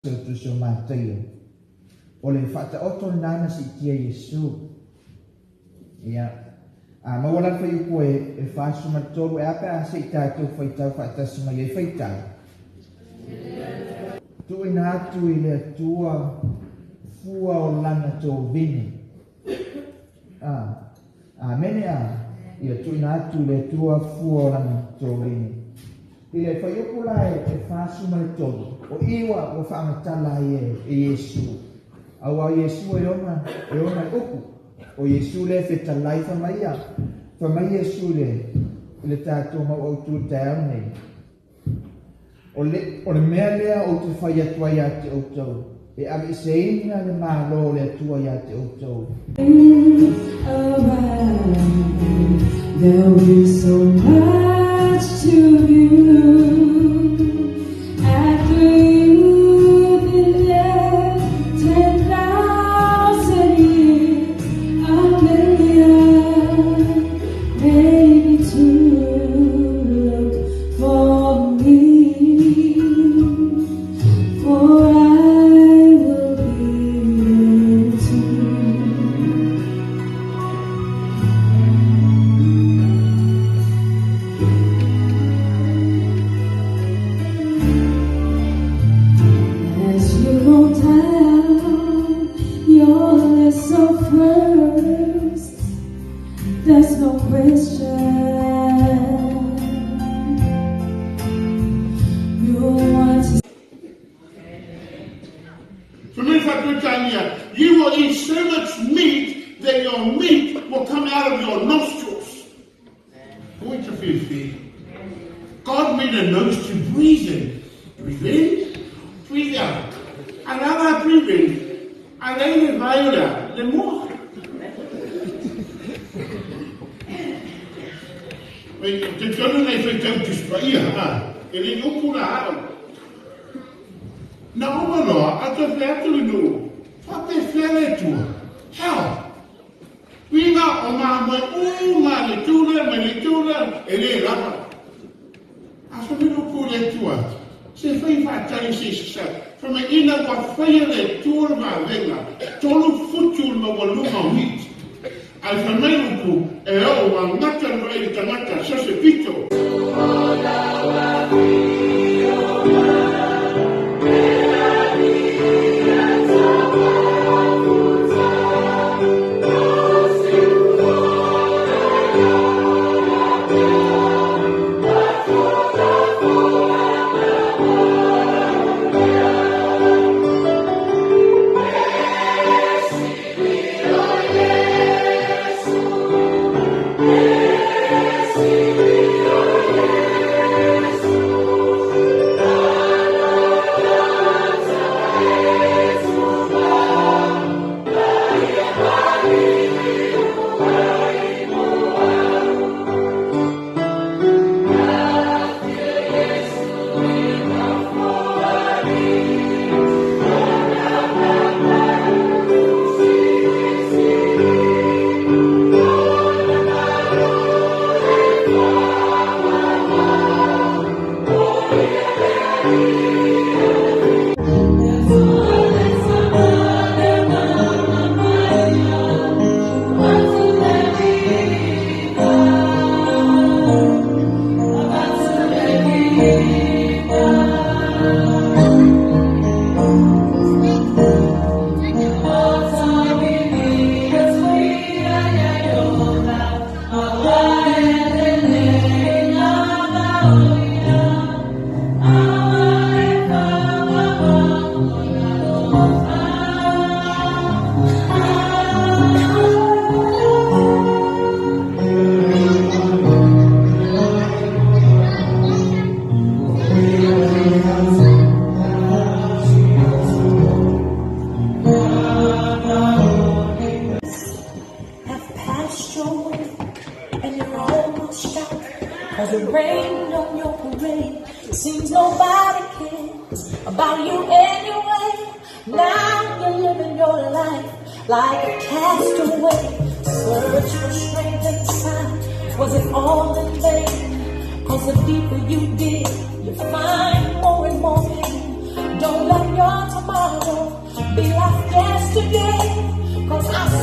Tusi o Mataio. O le faataoto lena na siitia Iesu. Ia. A maua la le fuaiupu e 43, e a pe a se i tatou faitau faatasi mai ai faitau. Tuuina atu i le Atua fua o lana tovini. A. Amene a. Ia tuuina atu i le Atua fua o lana tovini. I le fuaiupu la e 43, o i ua faamatala ai e Iesu. Aua o Iesu e ona e ona i upu. O Iesu lea e fetalai fai mai ia. Fai mai Iesu i le tatou mau autu i le taeao lenei. O le mea lea ou te fai atu ai ia te outou, e aveeseina le Malo o le Atua ia te outou. There'll be so much to view after you've been dead 10,000 years, a million, maybe two. Look for me, for I will be there too. As you go down your list of firsts, there's no question. You want to For me, you will eat so much meat that your meat will come out of your nostrils. Going to fifi. God made a nose to breathe in. Breathe in, breathe out. And as I breathe in, I lay the viola, the more. Te tonu nei whai tau tu spa ia, ha? E le upu la hao. Na oma loa, a te whea atu le nuu. Fa te whea le tua. How? Uiga o mamoe uma le tule ma le tule e le lava. A fa mai upu le tua. Se fai faatali se isi sa. Fa mai ina ua faia le tua le vavega. 3 futu le maualuga o meat. Ae fa mai upu e oo ua gata le vaai le tagata so se pito. Have passed your way and you're almost out. 'Cause it rained on your parade. Seems nobody cares about you anyway. Now you're living your life like a castaway. Search for strength inside. Was it all in vain? 'Cause the deeper you dig, you find more and more pain. Don't let your tomorrow be like yesterday. 'Cause I